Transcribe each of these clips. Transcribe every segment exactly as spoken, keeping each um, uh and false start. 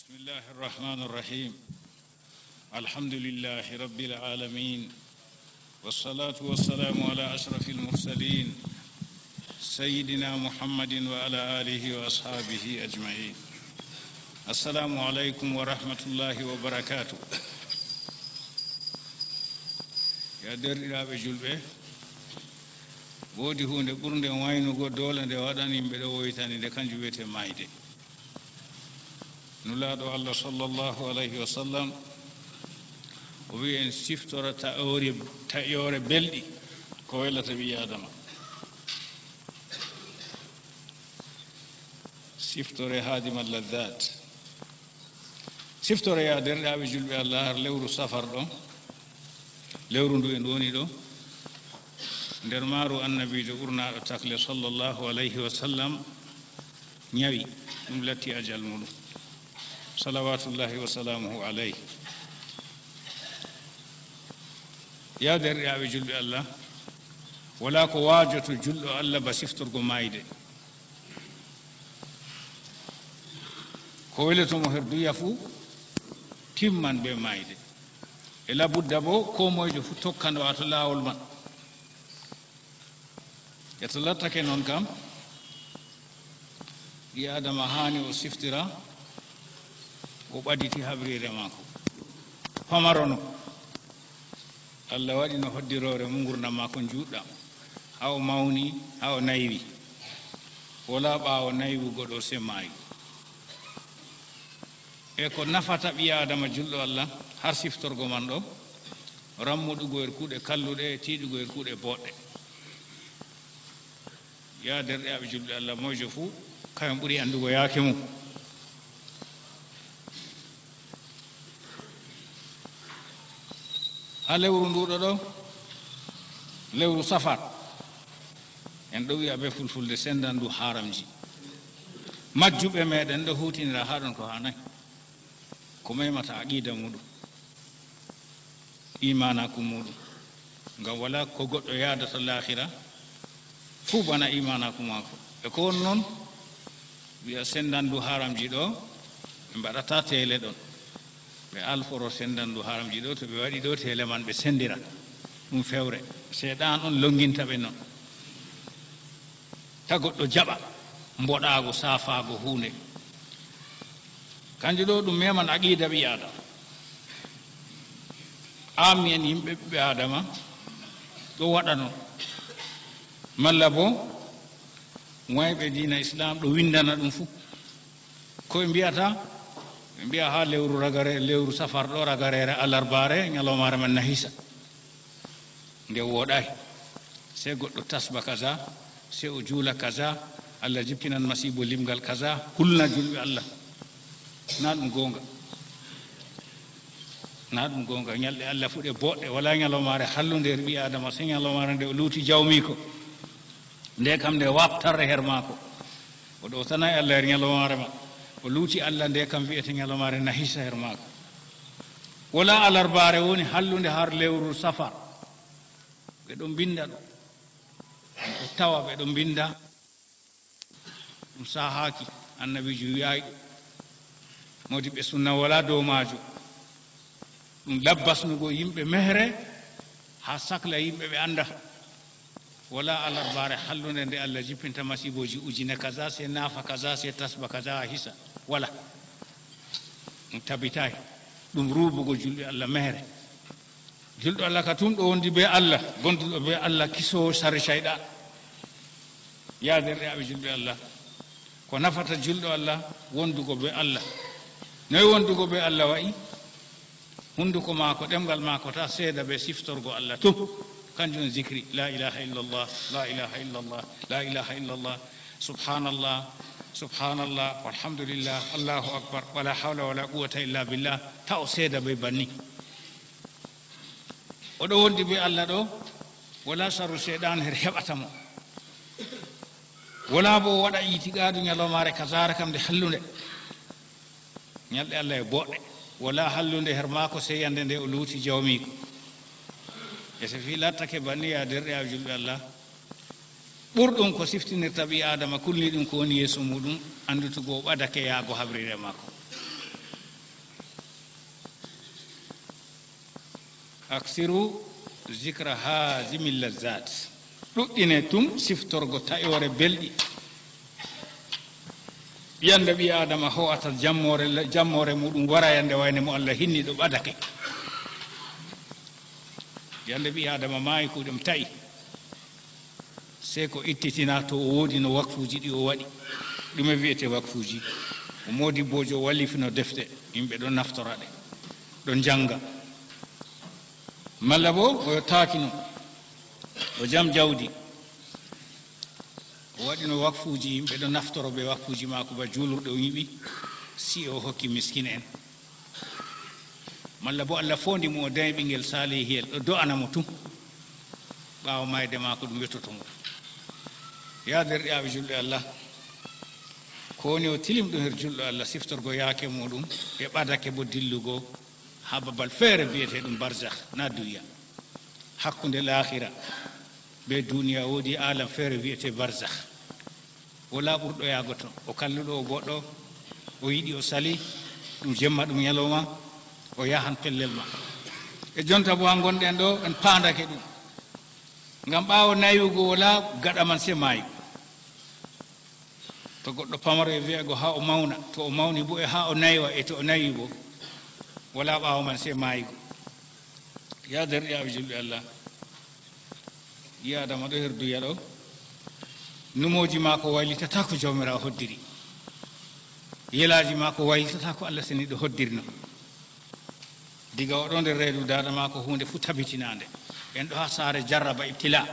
بسم الله الرحمن الرحيم. الحمد لله رب العالمين. والصلاة والسلام على أشرف المرسلين سيدنا محمد وعلى آله وأصحابه أجمعين. السلام عليكم ورحمة الله وبركاته. Yaa deerɗiraaɓe julɓe, woodi huunde ɓurnde waynugo doole nde waɗan yimɓe ɗo woytani nde, kanjum wiyetee maayde. Nulaaɗo Allah sallallahu alayhi wa sallam o wi'i en siftora taƴoore, taƴoore belɗi ko welata ɓii Aadama. Siftore haadimal laddaat. Siftore yaa deerɗiraaɓe julɓe Allah har lewru safar ɗo, lewru ndu en woni ɗo, nder maaru annabiijo ɓurnaaɗo takle sallallahu alayhi wa sallam ñawi, ɗum latti ajal muɗum. Salawatullahi wa salamuhu alayhi. Yaa deerɗiraaɓe julɓe Allah, walaa ko waajoto julɗo Allah ba siftorgo maayde. Ko weleto mo her duya fuu timman bee maayde. E labudda boo, koo moyjo fuu tokkan, waato laawol man. E to lattake non kam, ɓii Aadama haani o siftira, o ɓaditi habriire maako. Pamaro no. Allah waɗi no hoddiroore mum ngurndam maako njuutɗam, haa o mawni, haa o naywi. Walaa ɓaawo naywugo ɗo sey maayu. E ko nafata ɓii Aadama julɗo Allah har siftorgo man ɗo, rammuɗugo her kuuɗe kalluɗe, tiiɗugo her kuuɗe booɗɗe. Yaa deerɗiraaɓe julɓe Allah, moyjo fuu kañum ɓuri anndugo yaake mum. Haa lewru nduɗo ɗo, lewru safar, en ɗo wi'a bee fulfulde senndandu haaramji. Majjuɓe meeɗen ɗo huutinira haa ɗon ko haanay. Ko memata aqiida muuɗum, iimaanaaku muuɗum. Ngam walaa ko goɗɗo yaadata laahira fuu bana iimaanaaku maako. E ko woni non, wi'a senndandu haaramji ɗo, ɓe mbaɗata teele ɗon. Ɓe alforo senndandu haaramji ɗo, to ɓe waɗi ɗo teele man, ɓe senndira. Ɗum fewre. Seyɗan on lonnginta ɓe non. Ta goɗɗo jaɓa mboɗaago, saafaago huunde. Kanjum ɗo ɗum meman aqiida ɓii Aadama. Amin yimɓe ɓiɓɓe Aadama ɗo waɗa non. Malla boo wayɓe diina Islaam ɗo winndana ɗum fuu. Ko ɓe mbi'ata? Ɓe mbi'a haa lewru ragare, lewru safar ɗo, ragareere alarbaare, ñalawmaare man na hisa. Nde wooɗaay. Sey goɗɗo tasba kaza, sey o juula kaza, Allah jippinan masiibo limgal kaza, hulna julɓe Allah. Naa ɗum goonga. Naa ɗum goonga. Ñalɗe Allah fuu ɗe booɗɗe, walaa ñalawmaare hallunde her ɓii Aadama, sey ñalawmaare nde o luuti jawmiiko. Nde kam nde waɓtarre her maako. O ɗowtanaay Allah her ñalawmaare man. O luuti Allah, nde kam wi'ete ñalawmaare nahisa her maako. Walaa alarbaare woni hallunde har lewru safar. Ɓe ɗon mbinnda ɗum. O tawa ɓe ɗon mbinnda. Ɗum saahaaki, annabiijo wi'aay ɗum. Moodibɓe sunna walaa dow maajum. Ɗum labbasnugo yimɓe mehre, haa sakla yimɓe ɓe annda. Walaa alarbaare hallunde nde Allah jippinta masiibooji ujine kaza, sey naafa kaza, sey tasba kaza, haa hisa. Walaa. Ɗum tabitaay. Ɗum ruubugo julɓe Allah mehre. Julɗo Allah ka tum ɗo wondi bee Allah, gonduɗo bee Allah, kisoowo sarri cayɗan. Yaa deerɗiraaɓe julɓe Allah, ko nafata julɗo Allah wondugo bee Allah. Noy wondugo bee Allah wa'i? Hunnduko maako, ɗemngal maako, ta seeda bee siftorgo Allah tum. Kanjum on zikri, la ilaha illallah, la ilaha illallah, la ilaha illallah, subhanallah, subhanallah, walhamdulillah, Allahu akbar, wala hawla wala quwwata illa billah. Ta o seeda bee banni. O ɗo wondi bee Allah ɗo, walaa sarru seyɗan her heɓata mo. Walaa boo o waɗa iitiqaadu ñalawmaare kazaara kam nde hallunde. Ñalɗe Allah e booɗɗe. Walaa hallunde her maako sey yande nde o luuti jawmiiko. E so fii lattake banni, yaa deerɗiraaɓe julɓe Allah, ɓurɗum ko siftinirta ɓii Aadama kulniiɗum ko woni yeeso muuɗum, anndutugo o ɓadake yaago habriire maako. Aksiru zikra haazimi lazzaat. Ɗuɗɗine tun siftorgo taƴoore belɗi. Yande ɓii Aadama ho'ata jammoore, jammoore muɗum wara yande wayne mo Allah hinni ɗo ɓadake. Yande ɓii Aadama maayi ko ɗum ta'i. Sey ko ittitina to o woodi no wakfuuji ɗi o waɗi. Ɗume wi'etee wakfuuji? O moodibboojo o wallifino defte, yimɓe ɗon naftora ɗe, ɗon njannga. Malla boo o yottaakino, o jam jawdi. O waɗino wakfuuji, yimɓe ɗon naftoro bee wakfuuji maako ba juulirɗe o nyiɓi, si'e o hokki miskin'en. Malla boo Allah foondi mo, o danyi ɓinngel saalihiyel, ɗo do'ana mo tun. Ɓaawo maayde maako, ɗum yottoto mo. Yaa deerɗiraaɓe julɓe Allah, ko woni o tilimɗum her julɗo Allah, siftorgo yaake muuɗum, e ɓadake boo dillugo haa babal feere bi'eteeɗum barzakh, naa duniya. Hakkunde laahira bee duniya, woodi aalam feere wi'etee barzakh. Walaa ɓurɗo yahgo ton. O kalluɗo, o boɗɗo, o yiɗi, o sali, ɗum jemma, ɗum nyalawma, o yahan pellel ma. E jonta boo haa ngonɗen ɗo, en paandake ɗum. Ngam ɓaawo naywugo walaa gaɗa man sey maayugo. To goɗɗo pamaro e wi'ago haa o mawna, to o mawni boo e haa o naywa e to o naywi boo, walaa ɓaawo man sey maayugo. Yaa deerɗiraaɓe julɓe Allah, ɓii Aadama ɗo her duya ɗo, numooji maako waylitataa ko Jawmiraawo hoddiri. Yelaaji maako waylitataa ko Allah Seniiɗo hoddirno. Diga o ɗo nder reedu daada maako, huunde fuu tabitinaande. En ɗo haa saare jarraba, ibtila.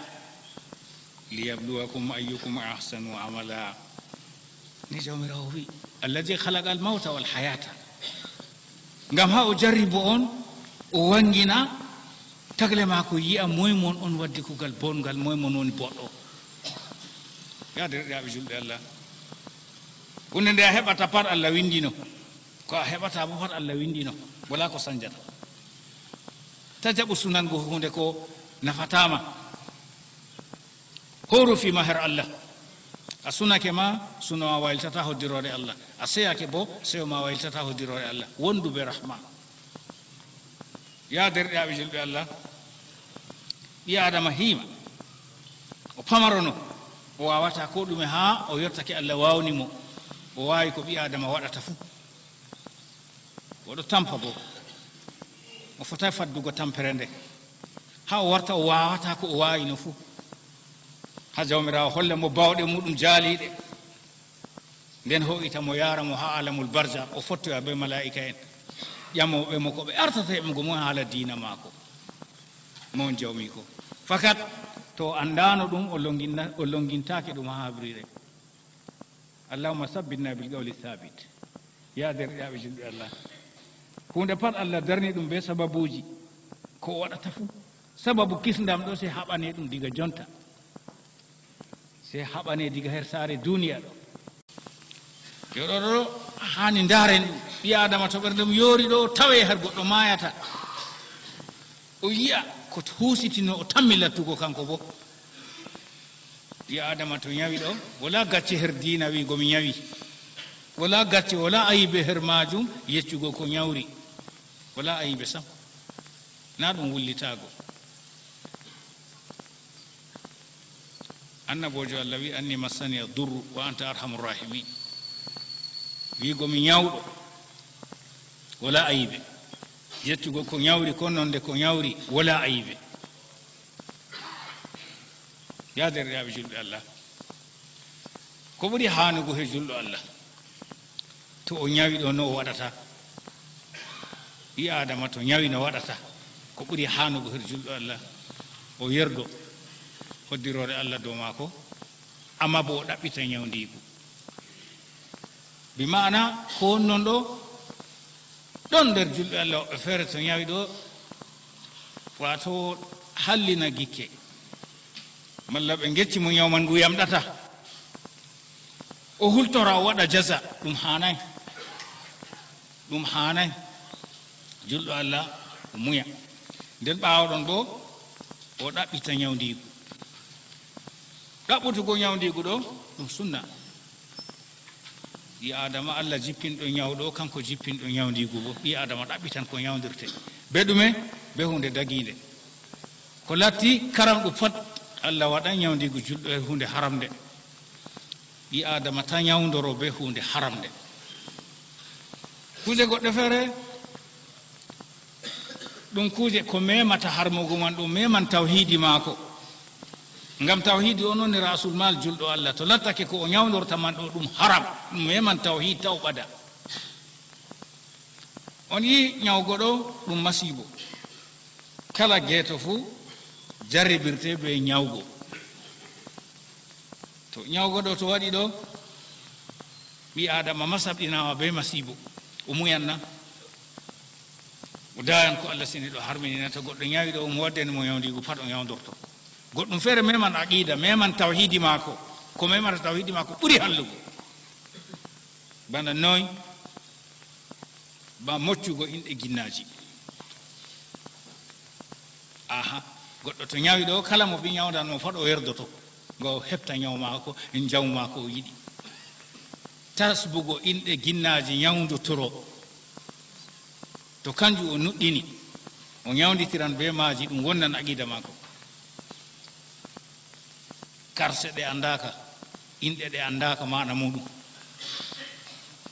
"Liyabluwakum ayyukum ahsanu amala." Ni Jawmiraawo wi'i, "Alladhi khalaqal mawta wal hayata." Ngam haa o jarribo on, o wangina tagle maako, yi'a moy mon on waddi kuugal bonngal, moy mon woni boɗɗo. Yaa deerɗiraaɓe julɓe Allah, huunde nde a heɓata pat Allah winndino, ko a heɓata boo pat Allah winndino, walaa ko sanjata. Ta jaɓu sunango huunde ko nafataa ma. Hooru fii ma her Allah. A sunake ma, suno ma waylitataa hoddiroore Allah. A seyake boo, seyo ma waylitataa hoddiroore Allah. Wondu bee rahma. Yaa deerɗiraaɓe julɓe Allah, ɓii Aadama hiima. O pamarono. O waawataa koo ɗume haa o yottake Allah waawni mo. O waawi ko ɓii Aadama waɗata fuu. O ɗo tampa boo. O fotaay faddugo tampere nde. Haa o warta, o waawataa ko o waawino fuu. Haa Jawmiraawo holla mo baawɗe muuɗum jaaliiɗe. Nden ho'ita mo, yaara mo haa aalamul barzakh, o fottoya bee malaa'ika'en. Ƴamooɓe mo ko ɓe artata heɓugo mo haala diina maako. Mo on jawmiiko. Fakat, to o anndaano ɗum, o lonnginna-, o lonngintaake ɗum haa habriire. Allahumma sabbitna bil qawli thabit. Yaa deerɗiraaɓe julɓe Allah, huunde pat Allah darni ɗum bee sababuuji. Ko o waɗata fuu, sababu kisndam ɗo, sey haɓane ɗum diga jonta. Sey haɓane diga her saare duniya ɗo. Yo ɗo, ɗo haani ndaaren ɗum. Ɓii Aadama to ɓernde mum yoori ɗo, tawe har goɗɗo maayata. O yi'a ko huusitino, o tammi lattugo kanko boo. Ɓii Aadama to nyawi ɗo, walaa gacce her diina wi'go mi nyawi. Walaa gacce, walaa ayibe her maajum, yeccugo ko nyawri. Walaa ayibe sam. Naa ɗum wullitaago. Annaboojo Allah wi'i, "Anni massaniya durru wa anta arhamur rahimin." Wi'go mi nyawɗo, walaa ayibe. Yeccugo ko nyawri, ko nonde ko nyawri, walaa ayibe. Yaa deerɗiraaɓe julɓe Allah, ko ɓuri haanugo he julɗo Allah, to o nyawi ɗo, no o waɗata? Ɓii Aadama to nyawi, no waɗata? Ko ɓuri haanugo her julɗo Allah, o yerdo hoddiroore Allah dow maako, amma boo o ɗaɓɓita nyawndiigu. Bi ma'ana, ko woni non ɗo, ɗon nder julɓe Allah woɓɓe feere to nyawi ɗo, waato hallina gikke, malla ɓe ngecci mo nyaw man ngu yamɗata, o hultora, o waɗa jaza, ɗum haanay. Ɗum haanay. Julɗo Allah o muya. Nden ɓaawo ɗon boo, o ɗaɓɓita nyawndiigu. Ɗaɓɓutugo nyawndiigu ɗo, ɗum sunna. Ɓii Aadama, Allah jippinɗo ñawɗo, kanko jippinɗo ñawndiigu bo. Ɓii Aadama ɗaɓɓitan ko ñawndirte. Be ɗume? Be huunde dagiinde. Ko latti karamɗo pat, Allah waɗa ñawndiigu julɗo e huunde haramnde. Ɓii Aadama ta ñawndoro be huunde haramnde. Kuuje goɗɗe feere, ɗum kuuje ko memata harmugo man, ɗum meman tawhiidi maako. Ngam tawhiidi on woni raasul maal julɗo Allah. To lattake ko o ñawndorta man ɗo, ɗum haram, ɗum meman tawhiid taw ɓada. On yi ñawgo ɗo, ɗum masiibo. Kala geeto fuu jarribirte be ñawgo. To ñawgo ɗo to waɗi ɗo, ɓii Aadama ma saɓɗinaama be masiibo. O muyan na? O dayan ko Allah seniiɗo harminina. To goɗɗo ñawi ɗo, omo waddani mo ñawndiigu pat o ñawndorto. Goɗɗum feere meman aqiida, meman tawhiidi maako. Ko memata tawhiidi maako ɓuri hallugo. Bana noy? Ba moccugo inɗe ginnaaji. Aha, goɗɗo to ñawi ɗo, kala mo ɓe ñawdan mo fat o yerdoto, ngo o heɓta ñaw maako, njaw maako o yiɗi. Tasbugo inɗe ginnaaji ñawndotoro, to kanjum o nuɗɗini, o ñawnditiran be maaji, ɗum wonnan aqiida maako. Karse ɗe anndaaka, inɗe ɗe anndaaka maana muuɗum.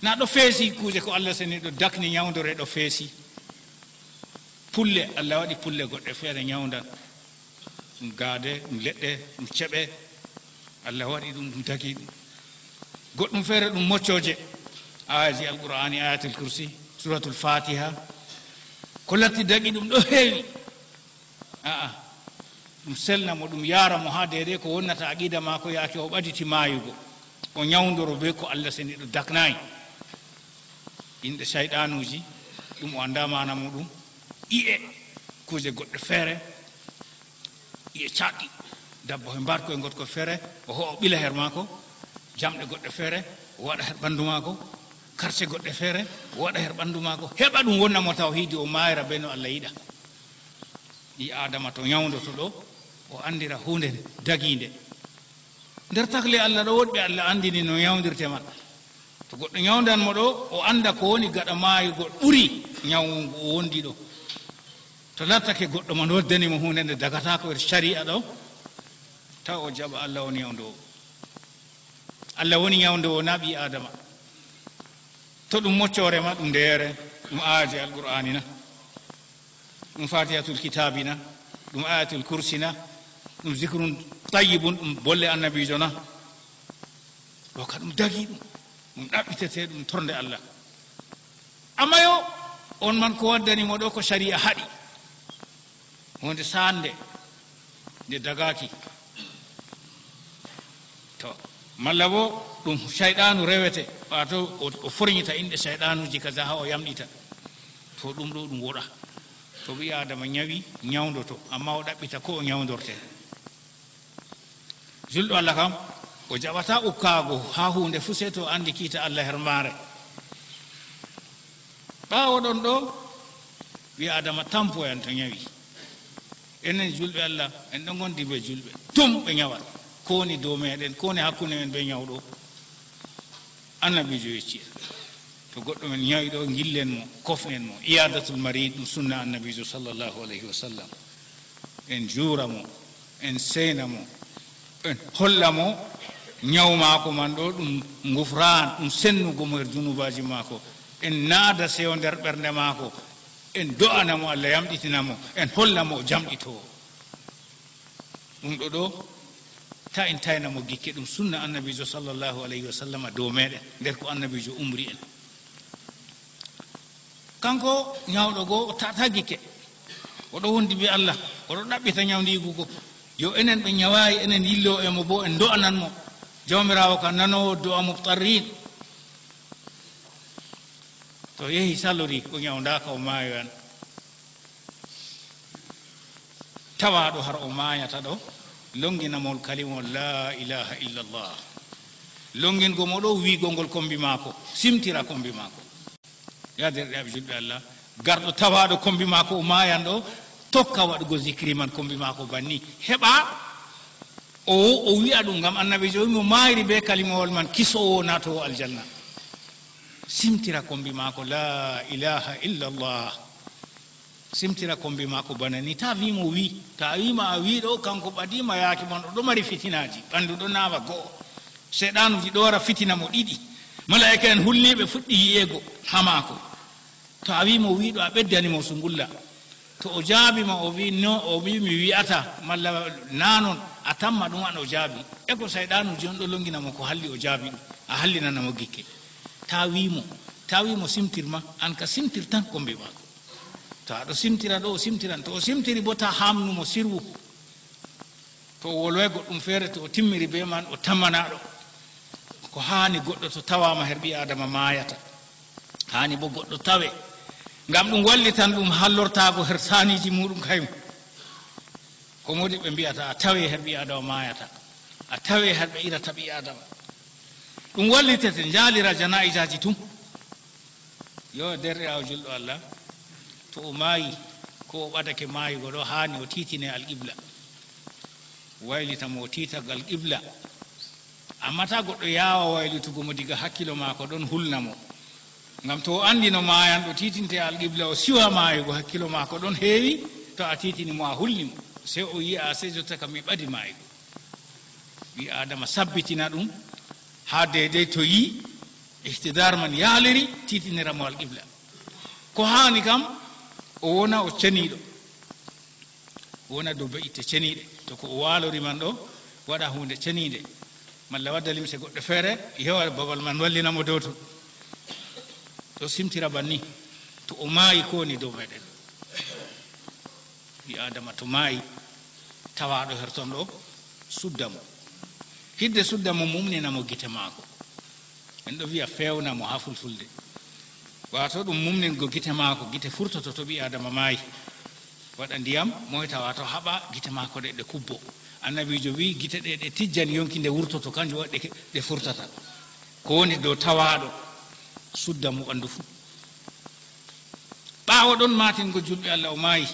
Na ɗo feesi kuuje ko Allah seniiɗo dakni ñawndore ɗo feesi. Pulle, Allah waɗi pulle goɗɗe feere ñawndan. Ɗum gaade, ɗum leɗɗe, ɗum ceɓe. Allah waɗi ɗum, ɗum dagi ɗum. Goɗɗum feere ɗum moccooje. Aayaji Alqur'aani, Ayatul Kursi, Suratul Fatiha. Ko latti dagi ɗum ɗo heewi. A'a, ɗum selna mo, ɗum yaara mo haa deydey ko wonnata aqiida maako yaake o ɓaditi maayugo. O ñawndoro bee ko Allah seniiɗo daknaay. Inɗe sayɗaanuuji, ɗum o anndaa maana muuɗum. I'e, kuuje goɗɗe feere, i'e caaɗɗi. Dabbo he mbaat koye ngoɗko feere, o ho'a o ɓila her maako, jamɗe goɗɗe feere, o waɗa her ɓanndu maako, karce goɗɗe feere, o waɗa her ɓanndu maako, heɓa ɗum wonna mo tawhiidi, o maayra bee no Allah yiɗa. Ɓii Aadama to ñawndoto ɗo, o anndira huunde dagiinde. Nder takle Allah ɗo woɗɓe Allah anndini no ñawndirte man. To goɗɗo ñawndan mo ɗo, o annda ko woni gaɗa maayugo ɓuri ñawngu o wondi ɗo. To lattake goɗɗo man waddani mo huunde nde dagataako nder cari'a ɗo, taw o jaɓa Allah woni ñawndoowo. Allah woni ñawndoowo, na ɓii Aadama. To ɗum moccoore ma, ɗum ndeere, ɗum aayaje Alqur'aani na, ɗum Fatihatul Kitaabi na, ɗum Ayatul Kursi na, ɗum zikrun tayyibun, ɗum bolle Annabiijo na. Ɗo ka ɗum dagi ɗum, ɗum ɗaɓɓitete, ɗum tornde Allah. Amma yo, on man ko waddani mo ɗo ko sariya haɗi. Huunde saande nde dagaaki. To, malla bo ɗum sayɗaanu rewete, waato o, o forñita inɗe sayɗaanuuji kaza haa o yamɗita. To ɗum ɗo ɗum woɗa. To ɓii Aadama ñawi, ñawndoto, amma o ɗaɓɓita ko o ñawndorte. Julɗo Allah kam, o jaɓataa ukkaago haa huunde fuu, sey to o anndi kiita Allah her maare. Ɓaawo ɗon ɗo, ɓii Aadama tampoyan to ñawi. Enen julɓe Allah, en ɗon ngondi bee julɓe. Tum ɓe ñawan. Ko woni dow meeɗen, ko woni hakkunde men bee ñawɗo? Annabiijo yecci en. To goɗɗo men ñawi ɗo, ngillen mo, kofnen mo. Iyaadatul mariid, ɗum sunna Annabiijo sallallahu alayhi wa sallam. En juura mo, en seyna mo, en holla mo ñaw maako man ɗo, ɗum ngufraan, ɗum sennugo mo her junubaaji maako. En naada seyo nder ɓernde maako, en do'ana mo Allah yamɗitina mo, en holla mo o jamɗitoo. Ɗum ɗo ɗo, ta en tayna mo gikke, ɗum sunna Annabiijo sallallahu alayhi wa sallama dow meeɗen, nder ko Annabiijo umri en. Kanko ñawɗo goo, o ta'ata gikke. O ɗo wondi bee Allah, o ɗo ɗaɓɓita ñawndiigu goo. Yo enen ɓe ñawaayi, enen yillo e mo boo, en do'anan mo. Jawmiraawo ka nanoowo do'a mubtarriin. To yehi salori, o ñawndaaka, o maayoyan. Tawaaɗo har o maayata ɗo, lonngina mo kalimawol laa ilaaha illallah. Lonngingol mo ɗo, wi'go ngol kommbi maako, simtira kommbi maako. Yaa deerɗiraaɓe julɓe Allah, garɗo tawaaɗo kommbi maako o maayan ɗo, tokka waɗugo zikri man kommbi maako banni. Heɓa o, o wi'a ɗum, ngam Annabiijo wi'i mo maayri bee kalimawol man, kisoowo naatoowo aljanna. Simtira kombi maako, "La ilaha illallah." Simtira kombi maako bana ni. Ta wi mo wi. Ta wi ma a wi ɗo, kanko ɓadima yaaki man, o ɗo mari fitinaaji. Ɓandu ɗo naawa go'o. Seyɗanuji ɗo wara fitina mo ɗiɗi. Malaa'ika en hulniiɓe fuɗɗi yi'ego ha maako. To a wi mo wi ɗo, a ɓeddani mo sungulla. To o jaabi ma, o wi no, o wi mi wi'ata, malla na non, a tamma ɗum an o jaabi. E ko seyɗanuji on ɗo longina mo ko halli o jaabi ɗum. A hallinana mo gikke. Ta wi mo, ta wi mo simtir ma, an ka simtir tan kombi maako. To aɗo simtira ɗo, o simtiran. To o simtiri bo, ta hamnu mo sirwu. To o wolway goɗɗum feere, to o timmiri be man, o tammanaɗo. Ko haani goɗɗo to tawama her ɓi Adama maayata. Haani bo goɗɗo tawe. Ngam ɗum wallitan ɗum hallortaago her saaniji muɗum kayum. Ko modi ɓe mbi'ata a tawe her ɓi Adama maayata. A tawe her ɓe irata ɓi Adama. Ɗum wallitete njaalira jana'izaji tun. Yo derɗiraawo julɗo Allah, to o maayi, ko o ɓadake maayugo ɗo, haani o tiitine alqibla. Waylita mo o tiita alqibla. Amma ta goɗɗo yaawa waylutugo mo diga hakkilo maako ɗon hulna mo. Ngam to o andi no maayanɗo tiitinte alqibla, o siwa maayugo, hakkilo maako ɗon heewi, to a tiitini mo, a hulni mo. Sey o yi'a, sey jotta kam mi ɓadi maayugo. Ɓi Adama sabbitina ɗum haa deydey to yi ihtidar man yaaliri, tiitinira mo alqibla. Ko haani kam, o wona o ceniiɗo. O wona dow be'itte ceniiɗe. To ko o waalori man ɗo, waɗa huunde ceniinde. Malla wadda limse goɗɗe feere, yewa babal man wallina mo dow ton. Ɗo simtira banni. To o maayi, ko woni dow meɗen? Ɓi Adama to maayi, tawaaɗo her ton ɗo, sudda mo. Hidde sudda mo, mumnina mo gite maako. En ɗo wi'a fewna mo ha fulfulde. Wato ɗum mumningo gite maako, gite furtoto to ɓi Adama maayi. Waɗa ndiyam, moyta, wato haɓa gite maako ɗe, ɗe kubbo. Annabiijo wi'i gite ɗe, ɗe tijjan yonki nde wurtoto, kanjum waɗi ɗe, ɗe furtata. Ko woni dow tawaaɗo, sudda mo ɓandu fuu. Ɓaawo ɗon maatingo julɓe Allah o maayi.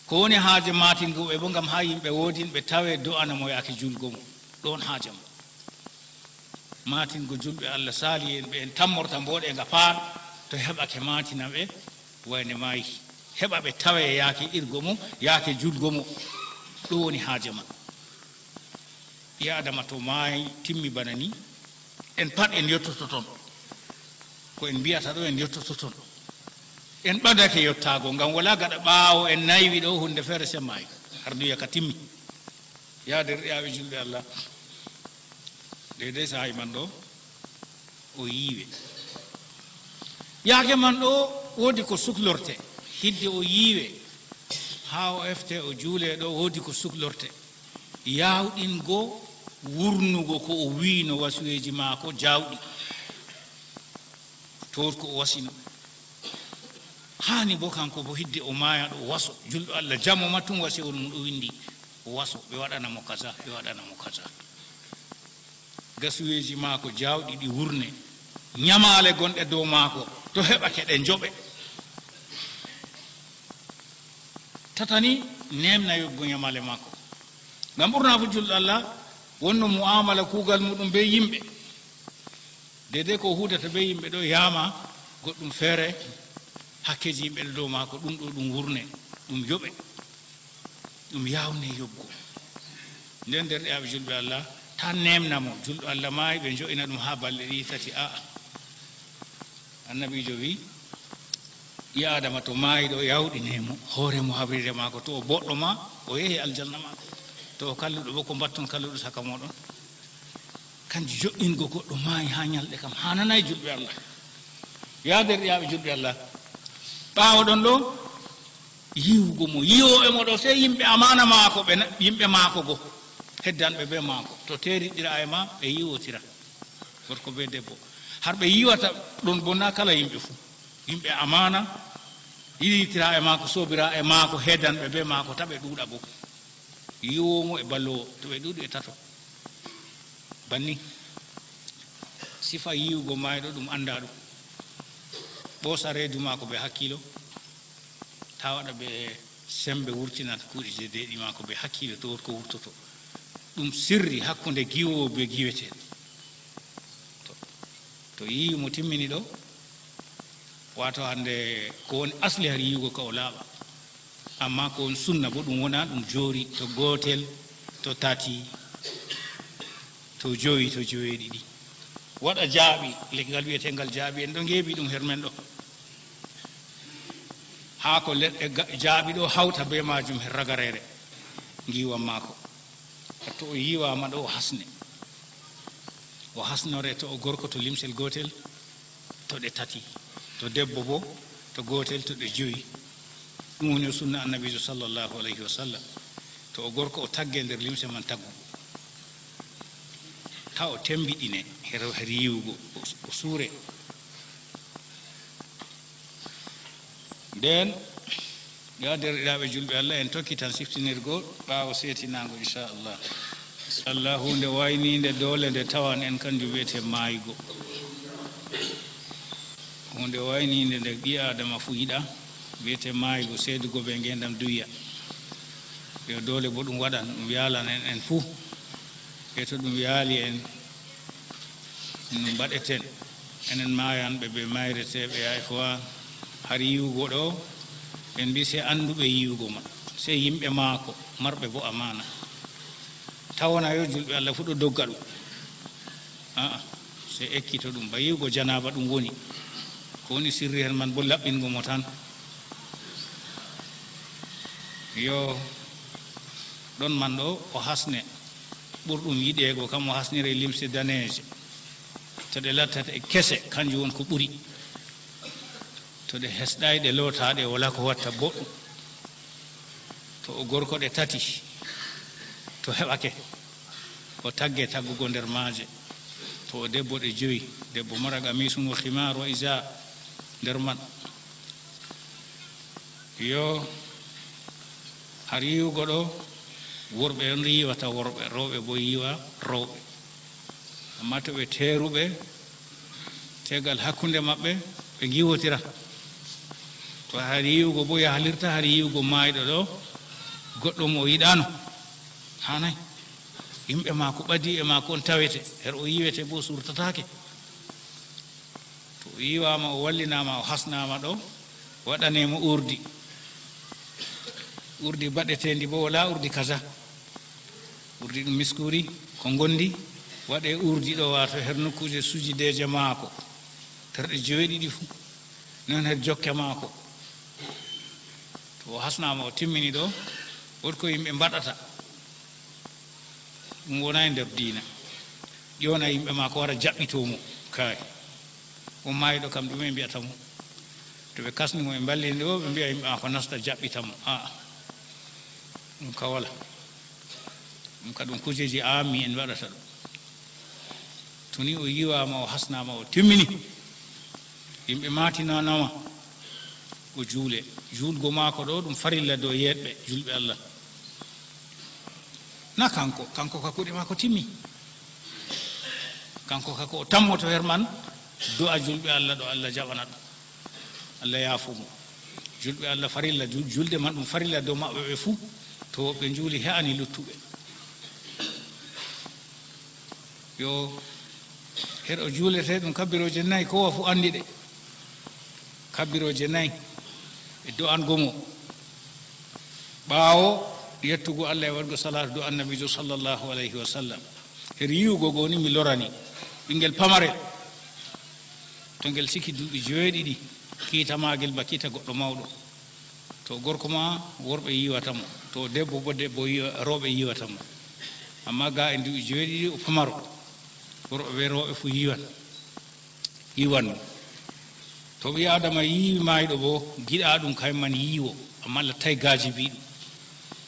Ko woni haaje maatingo ɓe bo? Ngam haa yimɓe woodin ɓe tawe, do'ana mo yaake julgo mo. Ɗon haaje mo. Maatingo julɓe Allah saali'en ɓe en tammorta mbooɗe nga paan, to heɓake maatina ɓe wayne maayi. Heɓa ɓe tawe yaake irgo mo, yaake julgo mo. Ɗo woni haaje man. Ɓi Adama to maayi timmi bana ni, en pat en yottoto ton. Ko en mbiyata ɗo, en yottoto ton. En ɓadake yottaago, ngam wala gaɗa ɓaawo en naywi ɗo hunde feere se maayi. Har duya ka timmi. Ya derɗiraaɓe julɓe Allah, deydey saa'i man ɗo, o yiiwe. Yaake man ɗo, woodi ko suklorte. Hidde o yiiwe, haa o efte, o juule ɗo, woodi ko suklorte. Yaawɗingo wurnugo ko o wi'no wasuweeji maako jaawɗi. Towr ko o wasino. Haani bo kanko bo hidde o maaya ɗo, o waso. Julɗo Allah, jamo ma tun wasewol mum ɗo windi. O waso, ɓe waɗana mo kaza, ɓe waɗana mo kaza. Gasuweeji maako jaawɗi ɗi wurne. Nyamaale gonɗe dow maako, to heɓake ɗe njoɓe. Tata ni, neemna yoggo nyamaale maako. Ngam ɓurna fu julɗo Allah wonno mu'amala kuugal muɗum be yimɓe. Deydey ko o huudata be yimɓe ɗo, yaama goɗɗum feere, hakkeeji yimɓe ɗo dow maako, ɗum ɗo ɗum wurne, ɗum yoɓe, ɗum yaawne yoggo. Nden derɗiraaɓe julɓe Allah, ta neemna mo, julɗo Allah maayi, ɓe njo'ina ɗum haa balɗe ɗiɗi, tati, a'a. Annabiijo wi'i, ɓii Aadama to maayi ɗo, yawɗine mo hoore mo, habriire maako. To o boɗɗo ma, o yehi aljanna maako. To o kalluɗo bo, ko mbatton kalluɗo saka mooɗon? Kanjum jo'ingo goɗɗo maayi haa nyalɗe kam, haananay julɓe Allah. Ya derɗiraaɓe julɓe Allah, ɓaawo ɗon ɗo, yiwugo mo, yiwooɓe mo ɗo, sey yimɓe amaana maako, ɓe na-, yimɓe maako go, heddanɓe be maako. To teeriɗira e ma, ɓe yiwotira. Gorko be debbo. Har ɓe yiwata ɗon bo, na kala yimɓe fuu. Yimɓe amaana, yiwitira e maako, soobira e maako, heddanɓe be maako, ta ɓe ɗuuɗa bo. Yiwoowo mo e balloowo, to ɓe ɗuuɗi ɓe tato. Banni, sifa yiwugo maayɗo ɗum annda ɗum. Ɓoosa reedu maako be hakkiilo, ta waɗa be sembe wurtinan kuuɗe je deeɗi maako be hakkiilo to wot ko wurtoto. Ɗum sirri hakkunde giwoowo be giweteeɗo. To, To yiiwi mo timmini ɗo, wato hande ko woni asli har yiiwugo ka o laaɓa. Amma ko woni sunna bo ɗum wona ɗum joori to gootel, to tati, to jowi, to joweeɗiɗi. Waɗa jaaɓi, leggal wi'etengal jaaɓi, en ɗo ngeebi ɗum her men ɗo. Haa ko leɗɗe ga-, jaaɓi ɗo hawta be maajum her ragareere ngiiwam maako. To o yiiwaama ɗo o hasne. O hasnore to o gorko to limsel gootel, to ɗe tati. To debbo bo, to gootel, to ɗe jowi. Ɗum woni o sunna Annabiijo sallallahu alayhi wa sallam. To o gorko o tagge nder limse man taggugo. Taa o tembiɗine her, her yiiwugo, o, o suure. Nden, yo derɗiraaɓe julɓe Allah, en tokkitan siftinirgol ɓaawo seetinaango, inchallah. Inchallah, huunde wayniinde doole nde tawan en, kanjum wiyetee maaygo. Huunde wayniinde nde ɓii Aadama fuu yiɗaa, wiyetee maaygo, seedugo be ngeendam duya. Yo doole bo ɗum waɗan, ɗum yaalan en, en fuu. E to ɗum yaali en, no mbaɗeten? Enen maayanɓe be mayreteeɓe, ya ikhwan, har yiwugo ɗo, en mbi sey annduɓe yiwugo ma, sey yimɓe maako, marɓe bo amaana. Tawana yo julɓe Allah fuu ɗo dogga ɗum. A'a, sey ekkito ɗum, ba yiwugo janaaba ɗum woni. Ko woni sirri hen man bo laɓɓingo mo tan. Yo ɗon man ɗo o hasne. Ɓurɗum yiɗeego kam o hasnira e limse daneeje. To ɗe lattata e kese, kanjum won ko ɓuri. To ɗe hesɗaay, ɗe lootaa, ɗe wala ko watta boɗɗum. To o gorko, ɗe tati. To heɓake, o tagge taggugo nder maaje. To o debbo, ɗe jowi. Debbo mara qamisun wa khimar wa iza nder man. Yo, har yiwugo ɗo, worɓe on yiwata worɓe, rewɓe bo yiwa rewɓe. Amma to ɓe teeruɓe, tegal hakkunde maɓɓe, ɓe ngiwotira. To har yiwugo bo yahlirta, har yiwugo maayɗo ɗo, goɗɗo mo o yiɗaano, haanay. Yimɓe maako, ɓadiiɓe maako on tawete, her o yiwete bo surtataake. To o yiwaama, o wallinaama, o hasnaama ɗo, waɗaneemo urdi. Urdi baɗeteendi bo, wala urdi kaza. Urdi ɗum miskuri, ko ngondi, waɗe urdi ɗo, wato her nokkuuje sujideeje maako, terɗe joweeɗiɗi fuu, non her jokke maako. To o hasnaama, o timmini ɗo, woodi ko yimɓe mbaɗata. Ɗum wonaa e nder diina. Ƴoona yimɓe maako wara jaɓɓitoo mo. Kaay. O maayɗo kam, ɗume ɓe mbi'ata mo? To ɓe kasni mo, ɓe mballini ɗo, ɓe mbi'a yimɓe maako nasta jaɓɓita mo. A'a. Ɗum ka wala. Ɗum ka ɗum kujeeji aammi en waɗata ɗum. To ni o yiwaama, o hasnaama, o timmini. Yimɓe maatinanama, o juule. Juulgo maako ɗo, ɗum farilla dow yeeɗɓe, julɓe Allah. Na kanko, kanko ka kuuɗe maako timmi. Kanko ka ko o tammoto her man, du'a julɓe Allah ɗo Allah jaɓana ɗum. Allah yaafo mo. Julɓe Allah farilla, jul-, julde man ɗum farilla dow maɓɓe ɓe fuu. To ɓe juuli he'ani luttuɓe. Yo, her o juulete ɗum kabbirooje nayi, kowa fuu anndi ɗe. Kabbirooje nayi e do'ango mo. Ɓaawo yettugo Allah e waɗgo salaatu dow Annabiijo sallallahu alayhi wa sallam. Her yiwugo goo ni mi lorani ɓinngel pamarel. To ngel siki duuɓi joweeɗiɗi, kiita maagel ba kiita goɗɗo mawɗo. To gorko ma, worɓe yiwata mo. To debbo bo, debbo yiwa-, rewɓe yiwata mo. Amma ga e duuɓi joweeɗiɗi o pamaro. Worɓe be rewɓe fuu yiwan. Yiwan mo. To ɓii Aadama yiwi maayɗo bo, giɗaa ɗum kay man yiwo. Amma lattay gaaji bi ɗum.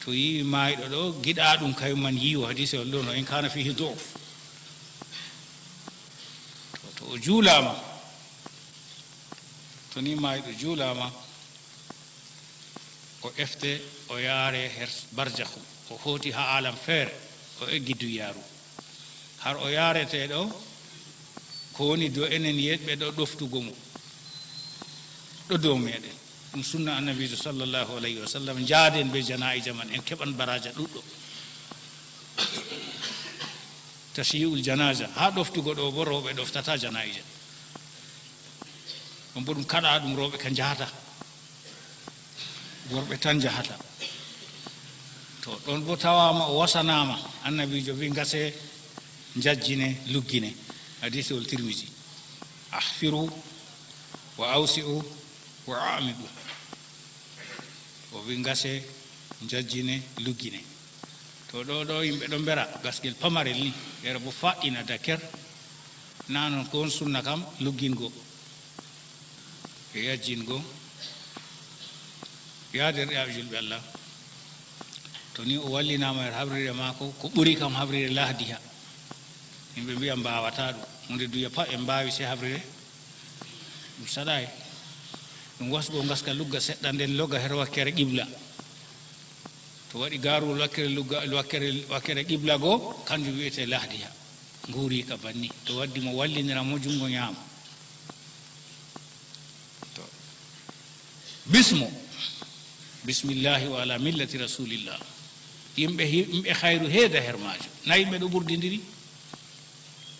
To yiwi maayɗo ɗo, giɗaa ɗum kay man yiwo. Hadiisewol ɗo no in kana fihi du'f. To, to o juulaama, to ni maayɗo juulaama, o efte, o yaare her barzakhu, o hooti haa aalam feere, o eggi dunyaaru. Har o yaarete ɗo, ko woni dow enen yeeɗɓe ɗo ɗoftugo mo, ɗo dow meɗen. Ɗum sunna Annabiijo sallallahu alayhi wa sallam, njaaden be janaa'iza man, en keɓan baraaja ɗuɗɗo. Tashyi'ul janaaza, haa ɗoftugo ɗo bo rewɓe ɗoftata janaa'iza. Ɗon bo ɗum kaɗa ɗum rewɓe ka njahata. Worɓe tan njahata. To ɗon bo tawaama o wasanaama, annabiijo wi, "Ngase, njajjine, luggine." Hadiisewol Tirmisi. "Ahfiru wa awsi'u wa a'miqu." O wi, "Ngase, njajjine, luggine." To ɗo, ɗo yimɓe ɗon mbera gasgel pamarel ni, ɓeera bo faɗɗina daker. Na non ko won sunna kam, luggingo e yajjingo. Yaa deerɗiraaɓe julɓe Allah, to ni o wallinaama e habrire maako, ko ɓuri kam habrire lahdiha. Yimɓe mbiya mbaawataa ɗum. Huunde duya pat en mbaawi sey habrire. Ɗum saɗaay. Ɗum wasgo ngaska lugga seɗɗa, nden logga her wakkere qibla. To waɗi gaaruwol wakkere lugga, wakkere, wakkere qibla goo, kanjum wi'etee lahdiha. Nguuri ka banni. To waddi mo wallinira mo junngo nyaamo. To. Bismo. Bismillahi wa ala millati rasulillah. Yimɓe, yimɓe hayru heeda her maajum. Na yimɓe ɗo ɓurdindiri?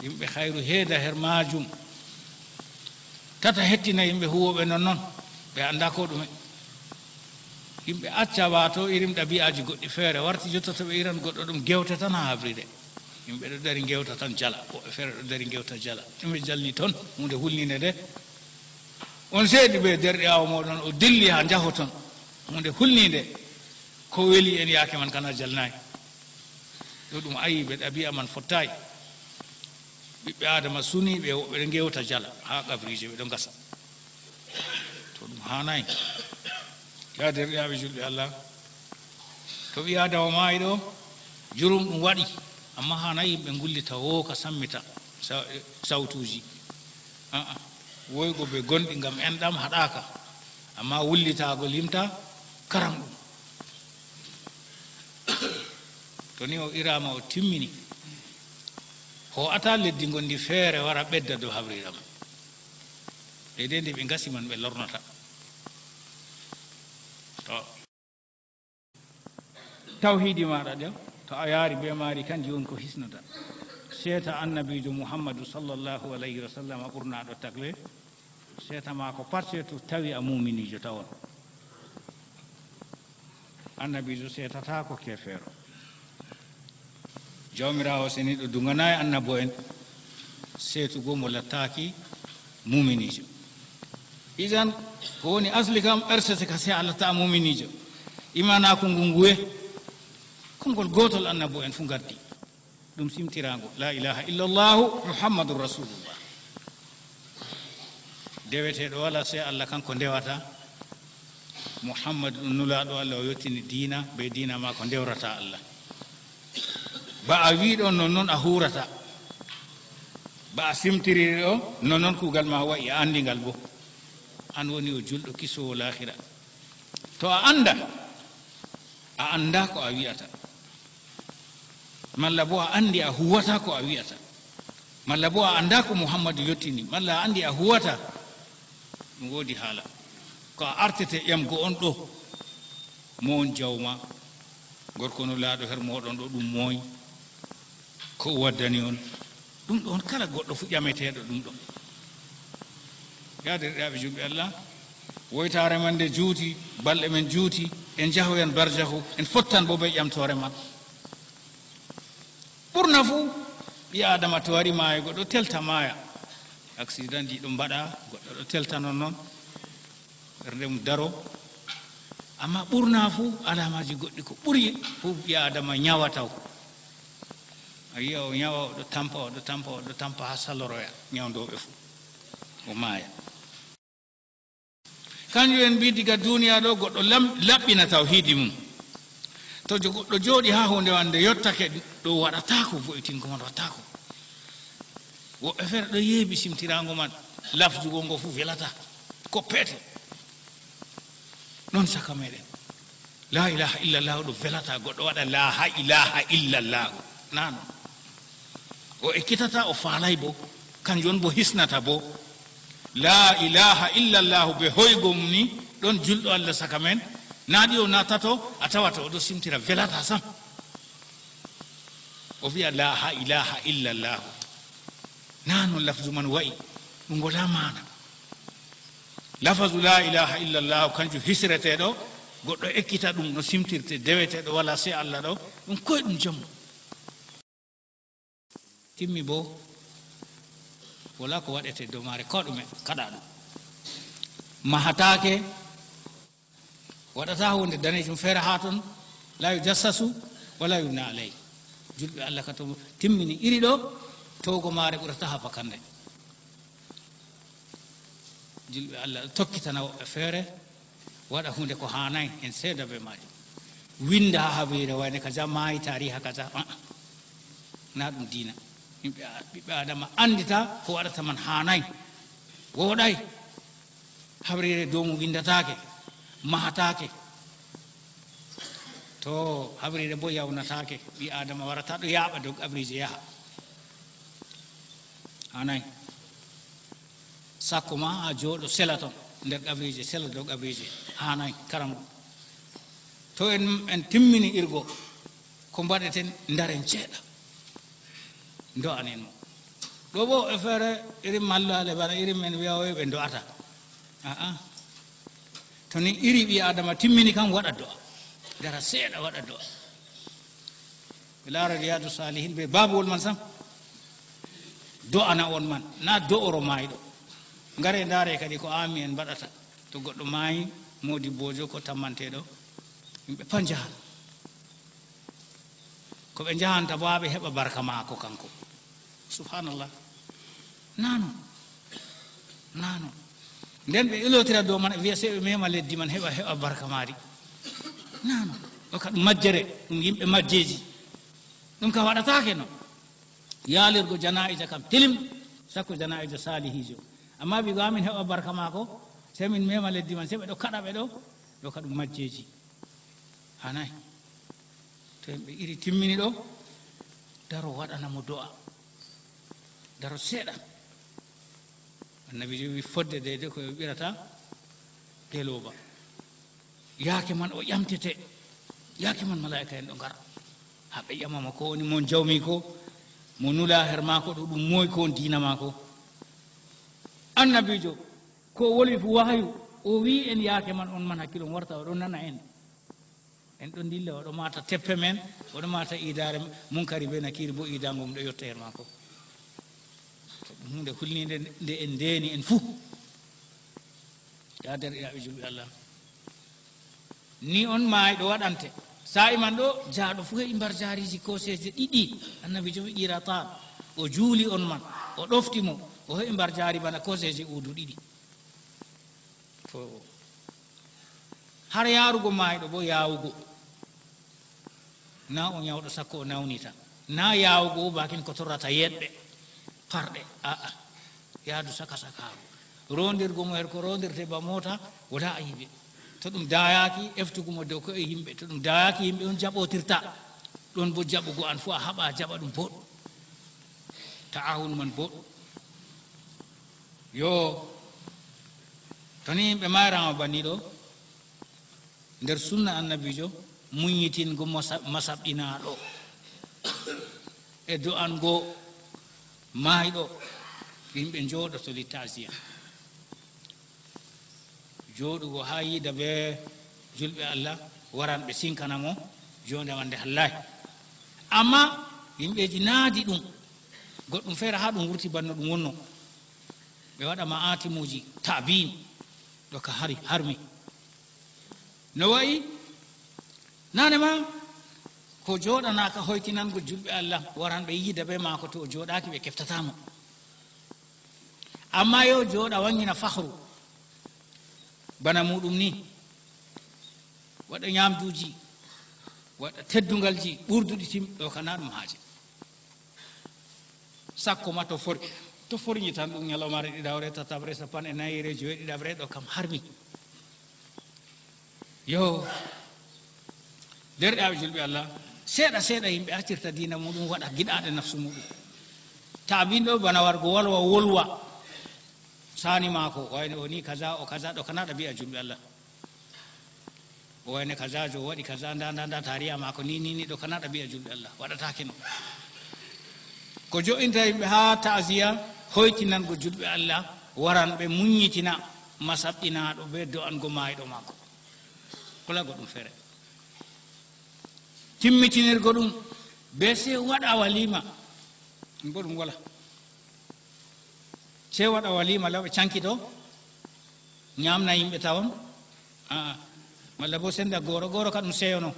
Yimɓe hayru heeda her maajum. Tata hettina yimɓe huwooɓe non non. Ɓe anndaa ko ɗume. Yimɓe acca waato irin ɗabi'aaji goɗɗi feere. Warti jotta to ɓe iran goɗɗo ɗum gewte tan haa habrire. Yimɓe ɗo dari gewta tan jala. Woɓɓe feere ɗo dari gewta jala. Ɗume jalni ton? Huunde hulniinde de. On seedi bee deerɗiraawo mooɗon, o dilli haa njahoton. Huunde hulniinde. Ko weli en yaake man kana jalnaay. Ɗo ɗum ayiibe, ɗabi'a man fottaay. Ɓiɓɓe Aadama suniiɓe, woɓɓe ɗo ngewta jala haa qabriije, ɓe ɗo ngasa. To ɗum haanaay. Yaa deerɗiraaɓe julɓe Allah, to ɓii Aadama maayi ɗo, jurum ɗum waɗi, amma haanaay yimɓe ngullita wooka sammita sa-, sawtuuji. A'a, woygo be gonɗi ngam enɗam haɗaaka, amma wullitaago limta karam ɗum. To ni o iraama, o timmini, hoo'ataa leddi ngondi feere wara ɓedda dow habriram. Deydey nde ɓe ngasi man ɓe lornata. To. Tawhiidi maaɗa ɗo, to a yaari bee maari, kanji woni ko hisnata. Seeta Annabiijo Muhammadu sallallahu alayhi wa sallam ɓurnaaɗo tagle. Seeta maako pat seetu tawi a muuminiijo tawon. Annabiijo seetataako keefeero. Jawmiraawo seniiɗo duŋanaay annabo'en seetugo mo lattaaki muuminiijo. Idan, ko woni asli kam, ɓersete ka sey a latta muuminiijo. Imaanaaku ngu nguye, konngol gootol annabo'en fuu ngaddi. Ɗum simtiraango, laa ilaaha illallahu Muhammadun Rasulullah. Deweteeɗo walaa sey Allah, kanko ndewata. Muhammadu ɗum nulaaɗo Allah, o yottini diina, bee diina maako ndewrata Allah. Ba a wi'i ɗon, non non a huurata. Ba a simtiriri ɗo, non non kuugal ma wa'i, a anndi ngal boo. An woni o julɗo kisoowo laahira. To a annda, a annda ko a wi'ata. Malla boo a anndi a huwata ko a wi'ata. Malla boo a annda ko Muhammadu yottini. Malla a anndi a huwata. Ɗum woodi haala. Ko a artete ƴamgo on ɗo. Mo on jawma? Gorko nulaaɗo her mooɗon ɗo, ɗum moy? Ko o waddani on? Ɗum ɗon kala goɗɗo fu ƴameteeɗo ɗum ɗon. Yaa deerɗiraaɓe julɓe Allah, woytaare man nde juuti, balɗe men juuti, en njahoyan barjahu, en fottan bo bee ƴamtoore man. Ɓurna fuu, ɓii Aadama to wari maayugo, ɗo telta maaya. Accident ji ɗo mbaɗa, goɗɗo ɗo telta non non. Ɓernde mum daro. Amma ɓurna fuu, alaamaaji goɗɗi ko ɓuri fuu ɓii Aadama nyawa taw. A yi'a o nyawa, o ɗo tampa, o ɗo tampa, o ɗo tampa haa saloroya nyawndooɓe fuu. O maaya. Kanjum en mbii diga duniya ɗo goɗɗo lam-, laɓɓina tawhiidi mum. To jo-, goɗɗo jooɗi haa huunde wande yottake ɗo, waɗataako, vo'itingo man waɗataako. Woɓɓe feere ɗo yeeɓi simtiraango man, lafjugol ngo fuu velataa. Ko peetel. Ɗon caka meeɗen. Laa ilaaha illallahu ɗo velataa goɗɗo waɗa laa ha ilaaha illallahu. Naa non. O ekkitataa, o faalay bo. Kanjum on bo hisnata bo. Laa ilaaha illallahu bee hoygo mum ni, ɗon julɗo Allah caka men. Naa ɗiɗo, naa tato, a tawata o ɗo simtira, velataa sam. O wi'a laa ha ilaaha illallahu. Naa non lafzu man wa'i, ɗum walaa maana. Lafazu la ilaha illallahu, kanjum hisreteeɗo, goɗɗo ekkita ɗum no simtirte deweteeɗo wala sey Allah ɗo, ɗum koye ɗum jammu. Timmi bo, wala ko waɗete dow maare, ko ɗume kaɗa ɗum. Mahataake, waɗata huunde daneejum feere haa ton, la yujassasu wala yubna alay. Julɓe Allah ka to timmini iri ɗo, towgo maare ɓurata haa bakande. Julɓe Allah tokkitana woɓɓe feere, waɗa huunde ko haanaay, en seeda bee maajum. Winnda haa habriire wayne kaza, maayi taariha kaza, ah, ah. Na ɗum diina. Yimɓe, ɓiɓɓe Aadama anndita ko waɗata man haanaay, wooɗaay. Habriire dow mum winndataake, mahataake. To habriire bo yawnataake, ɓii Aadama warata ɗo yaaɓa dow habriije yaha. Haanaay. Sakko ma a jooɗo sela ton nder gabriije, sela dow gabriije. Haanaay, karamɗo. To en, en timmini irgo, ko mbaɗeten, ndaren seeɗa. Ndo'anen mo. Ɗo bo e feere irin mallaale bana irin men wi'a woy ɓe ndo'ata. A'a. To ni iri ɓii Aadama timmini kam waɗa do'a. Dara seeɗa waɗa do'a. Ɓe laara Riyaadu Saalihin bee baabawol man sam. Do'ana on man, na do'oro maayɗo. Ngare ndaare kadi ko aami en mbaɗata. To goɗɗo maayi, moodibboojo ko tammanteeɗo, yimɓe pat njahan. Ko ɓe njahanta bo haa ɓe heɓa barka maako kanko. Subhanallah. Nano. Nano. Nden ɓe ilotira dow man, ɓe wi'a sey ɓe mema leddi man heɓa, heɓa barka maari. Nano. Ɗo ka ɗum majjere, ɗum yimɓe majjeeji. Ɗum ka waɗataake no. Yaalirgo janaa'iza kam tilim, sakko janaa'iza saalihiijo. Amma wi'go amin heɓa barka maako, sey min mema leddi man, sey ɓe ɗo kaɗa ɓe ɗo, ɗo ka ɗum majjeeji. Haanaay. To yimɓe iri timmini ɗo, daro waɗana mo do'a. Daro seeɗa. Annabiijo wi'i fodde deydey ko ɓe wi'irata gelooba. Yaake man o ƴamtete. Yaake man malaa'ika en ɗo ngara. Haa ɓe ƴama mo ko woni mon jawmiiko, mo nula her maako ɗo ɗum moy ko on diina maako. Annabiijo, ko o wolwi fu wahayu, o wi'i en yaake man on man hakkilo on warta, o ɗon nana en. En ɗon ndilla, o ɗo maata teppe men, o ɗo maata iidaare Munkari bee Nakiiri bo iidaango mum ɗo yotta her maako. To ɗum huunde hulniinde nde en ndeeni en fuu. Yaa deerɗiraaɓe julɓe Allah. Ni on maayɗo waɗante. Saa'i man ɗo, jaaɗo fuu heɓi mbarjaariji kooseeje ɗiɗi. Annabiijo wi'i qiratan. O juuli on man. O ɗofti mo. O heɓi mbarjaari bana kooseeje uudu ɗiɗi. To har yaarugo maayɗo bo yaawugo. Na o nyawɗo sakko o nawnita. Na yaawugo o bakin ko torrata yeɗɓe, parɗe. A'a. Yaadu saka sakaaru. Rondirgo mo her ko rondirte ba moota, wala ayibe. To ɗum daayaaki, eftugo mo dow ko'e yimɓe. To ɗum daayaaki, yimɓe on jaɓotirta. Ɗon bo jaɓugo an fu a haɓa a jaɓa ɗum boɗɗum. Ta'awunu man boɗɗum. Yo, to ni yimɓe mayrama banni ɗo, nder sunna annabiijo, muññitingo masa-, masaɓɓinaaɗo e do'ango maayɗo, yimɓe njooɗoto li ta'ziya. Jooɗugo haa yiida bee julɓe Allah, waran ɓe sinkana mo joonde man nde hallaay. Ammaa yimɓeeji naadi ɗum, goɗɗum feere haa ɗum wurti bana no ɗum wonno. Ɓe waɗa ma'atimuuji, ta'bin, ɗo ka hari, harmi. No wa'i? Naane ma, ko jooɗanaaka hoytinango julɓe Allah, waran ɓe yiida bee maako, to o jooɗaaki ɓe keftata mo. Ammaa yo jooɗa waŋgina fahru, bana muuɗum ni. Waɗa nyaamduuji, waɗa teddungalji ɓurduɗi tim, ɗo ka na ɗum haaje. Sakko ma to for-, to forñi tan ɗum ñalawmaare ɗiɗawre, tataɓre, sappanɗe nayire, joweɗiɗaɓre, ɗo kam harmi. Yo, deerɗiraaɓe julɓe Allah, seeɗa seeɗa yimɓe accirta diina muuɗum, waɗa giɗaaɗe nafsu muuɗum. Taabinɗo bana wargo wolwa, wolwa. Saani maako, wayno o ni kaza, o kaza, ɗo kana ɗabi'a julɓe Allah. O wayne kaza, jo waɗi kaza, nda, nda, nda, tariya maako ni, ni, ni, ɗo kana ɗabi'a julɓe Allah. Waɗataake no. Ko jo'inta yimɓe haa ta'aziya, hoytinango julɓe Allah, waran ɓe muññitina. Masaɓɓinaaɗo be do'ango maayɗo maako. Kula goɗɗum feere. Timmitinirgo ɗum be sey waɗa waliima. Ɗum bo ɗum wala. Sey waɗa waliima law ɓe cankito, nyaamna yimɓe tawon. Aa, malla bo senda gooro, gooro ka ɗum seyono.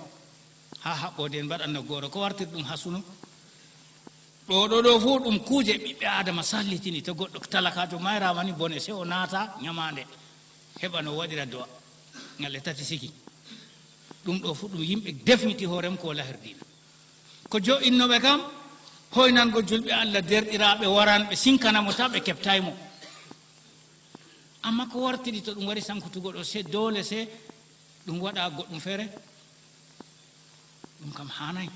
Haa haɓɓoode en mbaɗanno gooro, ko wartir ɗum haa suno. Ɗo, ɗo, ɗo fuu ɗum kuuje ɓiɓɓe Aadama sallitini. To goɗɗo talakaajo mayraama ni bone, sey o naata nyamaande, heɓa no waɗira do'a. Ñalɗe tati siki. Ɗum ɗo fuu ɗum yimɓe defniti hoore mum ko wala her diina. Ko jo'inno ɓe kam, hoynango julɓe Allah, derɗiraaɓe waran, ɓe sinkana mo, taw ɓe keɓtay mo. Amma ko wartiri to ɗum wari sankutugo ɗo, se doole se ɗum waɗa goɗɗum feere? Ɗum kam haanay.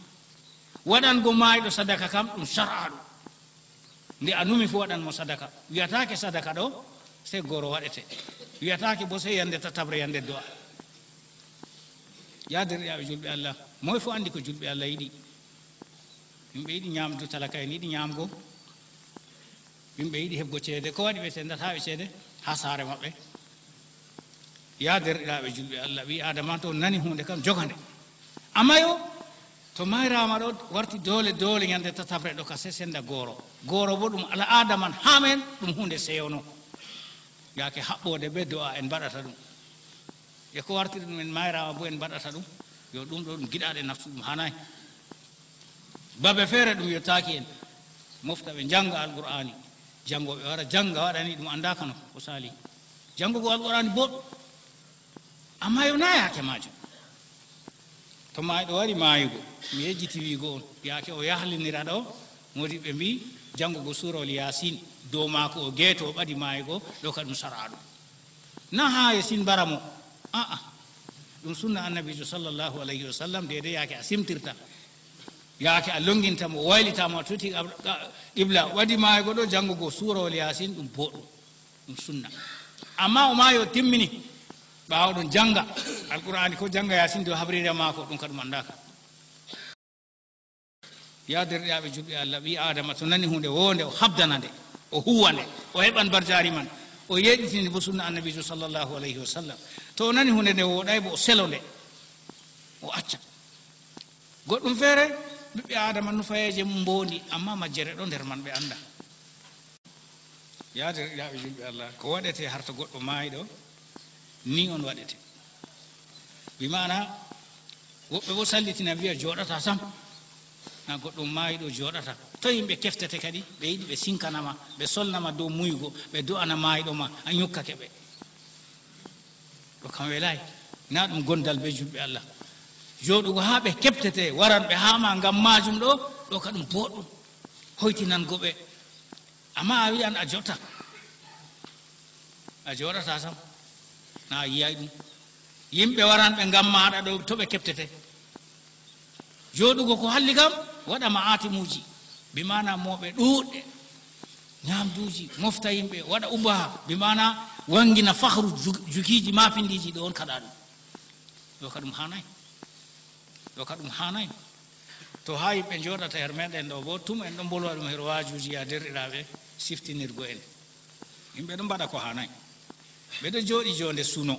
Waɗango maayɗo sadaka kam, ɗum sar'aaɗo. Nde a numi fu, waɗan mo sadaka. Wiyataake sadaka ɗo, sey goro waɗete. Wiyataake bo sey yande tataɓre, yande do'a. Ya derɗiraaɓe julɓe Allah, moy fu anndi ko julɓe Allah yiɗi. Yimɓe yiɗi nyaamdu, talaka en yiɗi nyaamgo. Yimɓe yiɗi heɓgo ceede. Ko waɗi ɓe sendataa ɓe ceede haa saare maɓɓe? Ya derɗiraaɓe julɓe Allah, ɓii Aadama to nani huunde kam, joga nde. Amma yo, to mayraama ɗo, warti doole, doole nyande tataɓre ɗo ka se senda goro. Goro bo ɗum al'aada man haa men, ɗum huunde seyono. Yaake haɓɓoode be do'a en mbaɗata ɗum. E ko wartiri ɗum en mayraama bo en mbaɗata ɗum. Yo, ɗum ɗo ɗum giɗaaɗe nafsu, ɗum haanay. Babe feere ɗum yottaaki en. Mofta ɓe njannga Alqur'aani. Janngooɓe wara jannga, waɗani ɗum anndaaka no o saali. Janngugo Alqur'aani boɗɗum. Amma yo, naa yaake maajum. To maayɗo wari maayugo, mi yejjiti wiigo on, yaake o yahlinira ɗo, moodiɓɓe mbii, janngugo suurawol Yaasin dow maako, o geeto, o ɓadi maayugo, ɗo ka ɗum sar'aaɗo. Na haa Yaasin mbara mo. A'a. Ɗum sunna Annabiijo sallallahu alayhi wa sallam, deydey yaake a simtirta. Yaake a lonnginta mo, o waylita mo, a tuti qab-, qa-, qibla, waɗi maayugo ɗo, janngugo suurawol Yaasin, ɗum boɗɗum. Ɗum sunna. Amma o maayi, o timmini, ɓaawo ɗon jannga Alqur'aani, ko jannga Yaasin dow habriire maako, ɗum ka ɗum anndaaka. Ya derɗiraaɓe julɓe Allah, ɓii Aadama to nani huunde woonde, o habdana nde, o huwa nde, o heɓan barjaari man, o yeeɗitini bo sunna Annabiijo sallallahu alayhi wa sallam. To o nani huunde nde wooɗaay bo, o selo nde, o acca. Goɗɗum feere, ɓiɓɓe Aadama nufayeeje mum mboondi, amma majjere ɗo nder man ɓe annda. Ya derɗiraaɓe julɓe Allah, ko waɗete har to goɗɗo maayɗo, ni on waɗete. Bi maana, woɓɓe bo sallitina wi'a jooɗata sam. Na goɗɗo maayɗo jooɗata. To yimɓe keftete kadi, ɓe yiɗi ɓe sinkana ma, ɓe solna ma dow muyugo, ɓe do'ana maayɗo ma, a nyukkake ɓe. Ɗo kam welaay. Na ɗum gondal be julɓe Allah. Jooɗugo haa ɓe keɓtete, waran ɓe haa ma ngam maajum ɗo, ɗo ka ɗum booɗɗum. Hoytinango ɓe. Amma a wi'an a jooɗta. A jooɗata sam. Na a yi'ay ɗum. Yimɓe waran ɓe ngam maaɗa ɗo, to ɓe keɓtete. Jooɗugo ko halli kam, waɗa ma'atimuuji, bi maana mooɓe ɗuuɗɗe, nyaamduuji, mofta yimɓe, waɗa ubaha, bi maana wangina fahru ju-, jukiiji maapindiiji, ɗo on kaɗa ɗum. Ɗo ka ɗum haanay. Ɗo ka ɗum haanay. To haa yimɓe njooɗata her meɗen ɗo bo, tum en ɗon mbolwa ɗum her waajuuji, ya derɗiraaɓe, siftinirgo en. Yimɓe ɗon mbaɗa ko haanay. Ɓe ɗo jooɗi joonde suno.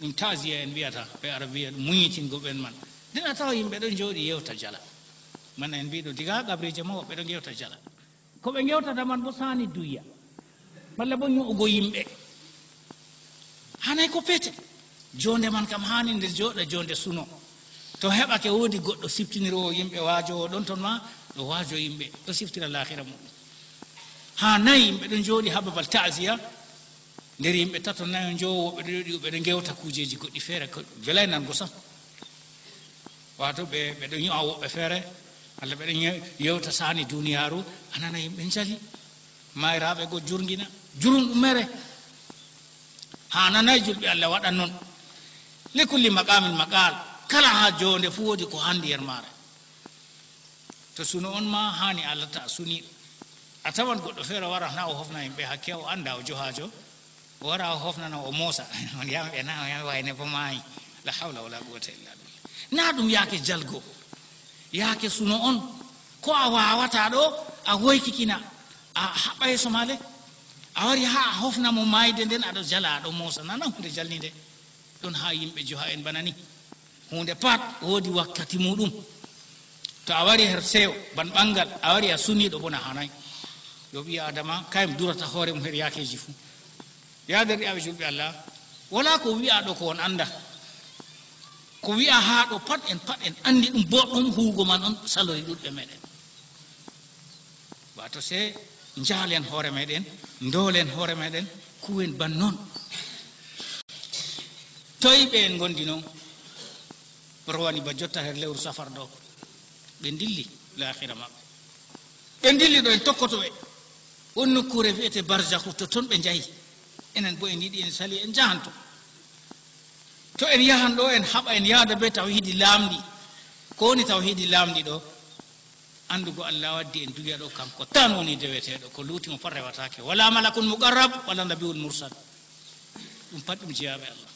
Ɗum ta'ziya en wi'ata, ɓe Arabiya, ɗum muñitingo ɓen man. Nden a tawa yimɓe ɗon jooɗi yewta jala. Mana en mbiɗo diga qabriije mo woɓɓe ɗo ngewta jala. Ko ɓe ngewtata man bo saani duya. Malla bo ño'ugo yimɓe. Haanay ko peetel. Joonde man kam haani nde jooɗa joonde suno. To heɓake woodi goɗɗo siftiniroowo yimɓe waajoowo ɗon ton ma, ɗo waajo yimɓe, ɗo siftira laahira muɗum. Haanay yimɓe ɗon jooɗi haa babal ta'ziya. Nder yimɓe tato nayo njowo, woɓɓe ɗo jooɗi, woɓɓe ɗo ngewta kuujeeji goɗɗi feere ko welay nango sam. Waato ɓe, ɓe ɗo ño'a woɓɓe feere, walla ɓe ɗo ñe-, yewta saani duniyaaru, a nana yimɓe njali. Maayraaɓe go jurngina, jurun ɗum mere. Haa nanay julɓe Allah waɗan non. Li kulli maqaamin maqaal. Kala haa joonde fuu woodi ko haandi yer maare. To suno on ma haani a latta a suniiɗo. A tawan goɗɗo feere wara na o hofna yimɓe hakke, o annda o johaajo. O wara o hofnana o moosa. On yama ɓe na, o yama wayne bo maayi. La hawla wala quwwata illa billah. Na ɗum yaake jalgo. Yaake suno on. Ko a waawata ɗo, a woykikina. A haɓɓa yeeso ma le. A wari haa a hofna mo maayde nden, aɗo jala, aɗo moosa, nana hunde jalninde. Ɗon haa yimɓe joha en bana ni. Huunde pat woodi wakkati muuɗum. To a wari her seyo, ban ɓanngal, a wari a suniiɗo, bona haanaay. Yo ɓii Aadama, kayum durata hoore mum her yaakeeji fuu. Yaa derɗiraaɓe julɓe Allah, walaa ko wi'aaɗo ko on annda. Ko wi'aa haa ɗo pat, en pat en anndi ɗum, booɗɗum huugo man on salori ɗuuɗɓe meeɗen. Waato, sey njaalen hoore meeɗen, ndoolen hoore meeɗen, kuwen ban non. Toy ɓe en ngondi non? Rowani ba jotta her lewru safar ɗo. Ɓe ndilli laakhira maɓɓe. Ɓe ndilli ɗo, en tokkoto ɓe. Won nokkuure wi'ete barzakhu, to ton ɓe njahi. Enen bo en yiɗi en sali, en njahan to. To en yahan ɗo, en haɓa, en yahda be tawhiidi laamɗi. Ko woni tawhiidi laamɗi ɗo? Anndugo Allah waddi en duniya ɗo, kanko tan woni deweteeɗo, ko luuti mo pat rewataake. Wala malakun muqarrab, wala nabiyun mursal. Ɗum pat ɗum jeyaaɓe Allah.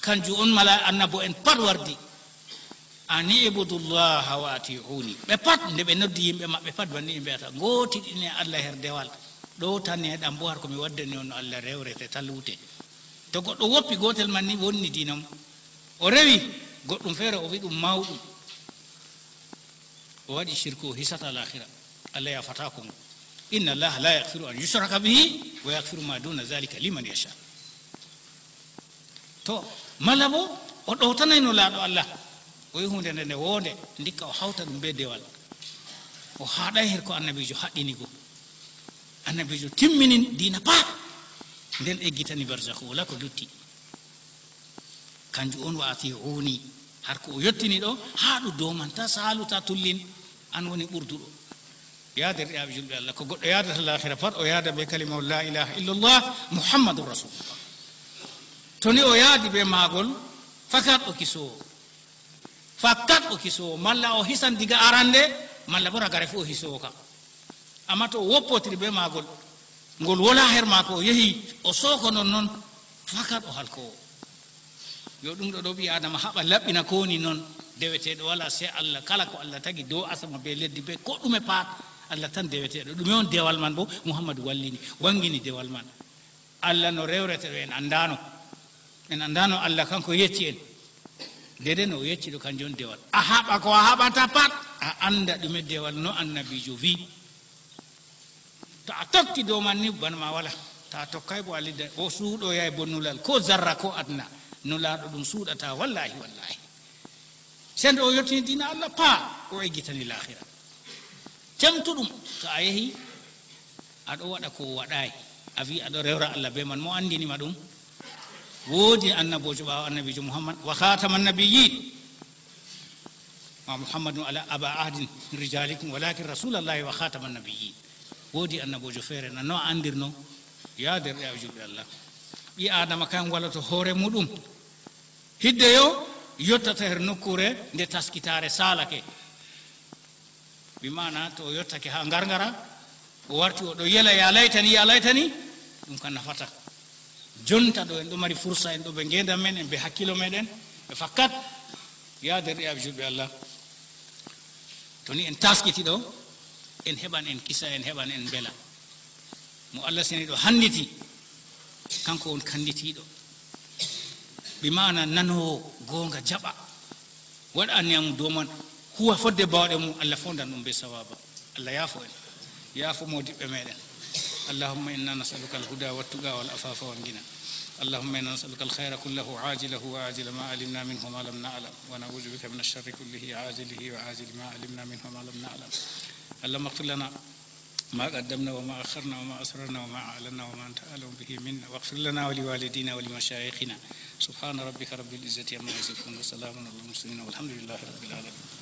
Kanjum on mala annabo en pat wardi. Ani ibudullaha wa ati'uni. Ɓe pat, nde ɓe noddi yimɓe maɓɓe pat, banni ɓe mbi'ata, "Gootiɗine Allah her dewal. Ɗo tan neɗan bo har ko mi waddani on no Allah rewrete, tan luute." To goɗɗo woppi gootel man ni, wonni diina mum. O rewi goɗɗum feere, o wi ɗum mawɗum. O waɗi shirku, o hisata laakhira. Allah yafataako mo. Inna Allaha la yaghfiru an yushraka bihi wa yaghfiru ma duna dhalika liman yasha. To, malla bo, o ɗowtanay Nulaaɗo Allah. O yi huunde nde nde woonde, ndikka o hawta ɗum be dewal. O haɗay her ko Annabiijo haɗɗini go. Annabiijo timmini diina pat. Nden eggitani barzakhu, wala ko lutti. Kanjum on wa ati'uni. Har ko o yottini ɗo, haa ɗo doman, ta saalu, ta tullin, an woni ɓurduɗo. Yaa derɗiraaɓe julɓe Allah, ko goɗɗo yaadata laakhira pat, o yaada be kalimawol la ilaha illallah Muhammadun Rasulullah. To ni o yaadi be maagol, fakat o kisoowo. Fakat o kisoowo. Malla o hisan diga arande, malla bo ragare fu o hisoowo ka. Amma to o woppotiri be maagol, ngol wola her maako, o yehi, o sooko non non, fakat o halkoowo. Yo ɗum ɗo ɗo ɓii Aadama haɓa laɓɓina ko woni non, deweteeɗo wala sey Allah, kala ko Allah tagi dow asama be leddi be ko ɗume pat, Allah tan deweteeɗo. Ɗume on dewal man bo? Muhammadu wallini, wangini dewal man. Allah no rewrete ɗo en anndano. En anndano Allah kanko yecci en. Dede no o yecci ɗo kanjum on dewal. A haɓa ko a haɓata pat, a annda ɗume dewal no annabiijo wi. To a tokki dow man ni bana ma wala. To a tokkay bo a lidda, o suuɗoyay bo nulal, ko zarra ko adna. Nulaaɗo ɗum suuɗata, wallahi, wallahi. Sendo o yottini diina Allah paa, o eggitani laakhira. Cemtu ɗum, to a yehi, aɗo waɗa ko o waɗaay. A wi aɗo rewra Allah be man, mo anndini ma ɗum? Woodi annaboojo ɓaawo annabiijo Muhammad, wa khataman nabiyyin. Ma Muhammadun ala aba ahadin min rijalikum, walakin rasulallahi wa khataman nabiyyin. Woodi annaboojo feere, na no a anndirno? Ya derɗiraaɓe julɓe Allah. Ɓii Aadama kan waloto hoore muɗum. Hidde yo yottata her nokkuure nde taskitaare saalake. Bi maana to o yottake haa Ngarngara, o warti o ɗo yela, ya laytani, ya laytani, ɗum kan nafata. Jonta ɗo en ɗo mari fursa, en ɗo be ngeendam men, en be hakkilo meɗen, e fakkat, ya derɗiraaɓe julɓe Allah. To ni en taskiti ɗo, en heɓan en kisa, en heɓan en mbela. Mo Allah seniiɗo hannditi, kanko won kannditiiɗo. Bi maana nanoowo goonga jaɓa. Waɗa anniya mum dow man, huwa fodde baawɗe mum, Allah foondan ɗum be sawaaba. Allah yaafo en, yaafo moodiɓɓe meɗen. اللهم إنا نسألك الهدى والتقى والعفاف والغنى. اللهم إنا نسألك الخير كله عاجله وآجله ما علمنا منه وما لم نعلم، ونعوذ بك من الشر كله عاجله وآجله ما علمنا منه وما لم نعلم. اللهم اغفر لنا ما قدمنا وما أخرنا وما أسررنا وما أعلنا وما أنت أعلم به منا، واغفر لنا ولوالدينا ولمشايخنا. سبحان ربك رب العزة عما يصفون، وسلام على المرسلين، والحمد لله رب العالمين.